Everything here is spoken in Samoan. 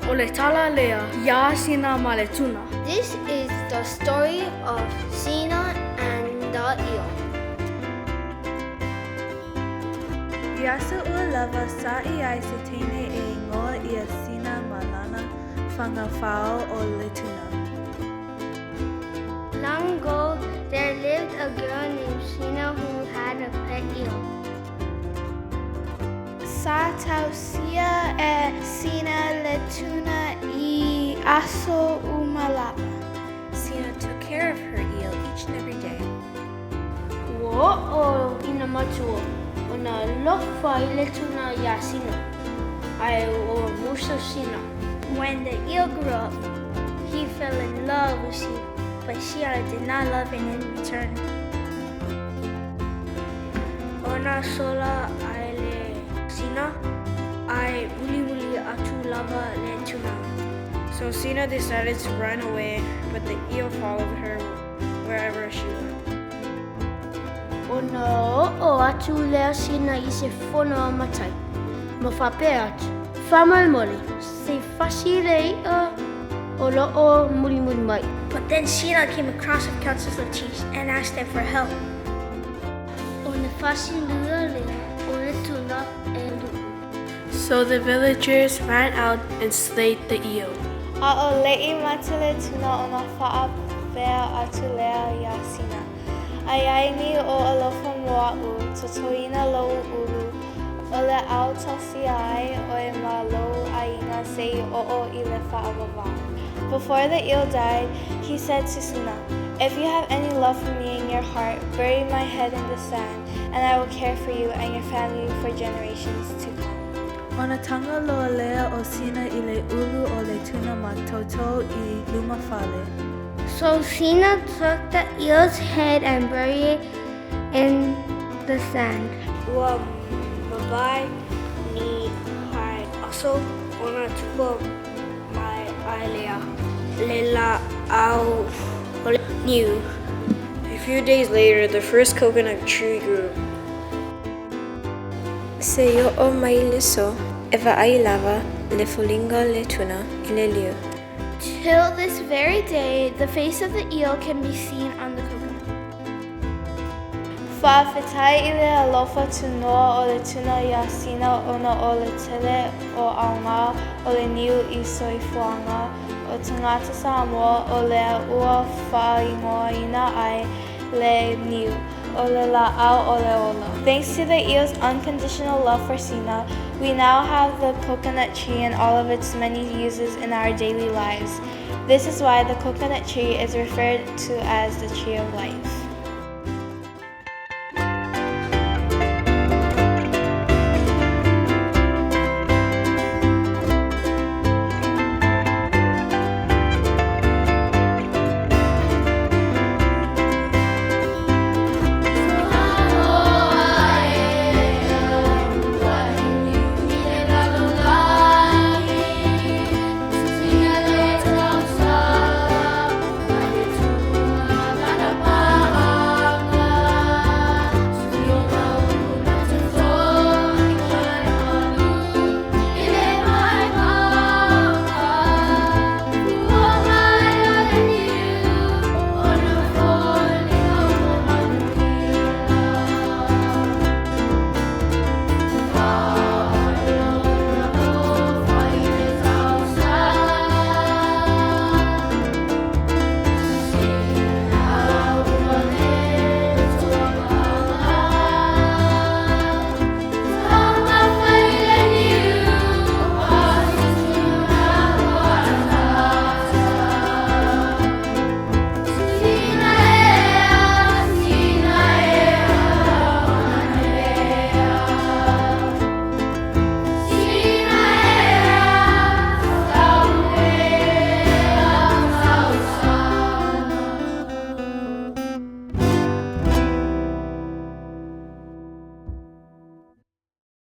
O le tala lea iā Sina ma le tuna. This is the story of Sina and the eel. I aso ua lava sa iai se teine e ingoa ia Sina ma lana fagafao o le tuna. Long ago, there lived a girl named Sina who had a pet eel. Sa tausia e Sina le tuna i aso uma lava. Sina took care of her eel each and every day. Ua o'o i na matua ona alofa i le tuna iā Sina, ae ua musu Sina. When the eel grew up, he fell in love with Sina, but Sina did not love him in return. Ona sola ae le Sina, ae mulimuli atu lava le tuna. So Sina decided to run away, but the eel followed her wherever she went. Ona o'o atu lea o Sina i se fono a matai, ma faapea atu, Faamolemole, se i fasi le i'a o lo'o mulimuli mai. But then Sina came across a council of chiefs and asked them for help. Ona fasi lua lea o le tuna e lu'u. So the villagers ran out and slayed the eel. A o le'i mate le tuna ona faapea atu lea iā Sina, A iai ni ou alofa mo a'u, totoina lou ulu, o le a tausia ai oe ma lou aiga seia o'o i le faavavau. Before the eel died, he said to Sina, If you have any love for me in your heart, bury my head in the sand, and I will care for you and your family for generations to come. Ona taga loa lea o Sina i le ulu o le tuna ma toutou i luma fale. So Sina took the eel's head and buried it in the sand. Ua mavae ni hai aso ona tupu mai ai lea le lā'au o le niu. A few days later, the first coconut tree grew. Sei o'o mai le so, e vaai lava le foliga le tuna i le liu. Till this very day, the face of the eel can be seen on the coconut. Faafetai i le alofa tunoa o le tuna iā Sina ona o le tele o aoga o le niu i soifuaga o tagata Samoa o lea ua faaigoaina ai le niu o le lā'au o le ola. Thanks to the eel's unconditional love for Sina, we now have the coconut tree and all of its many uses in our daily lives. This is why the coconut tree is referred to as the tree of life.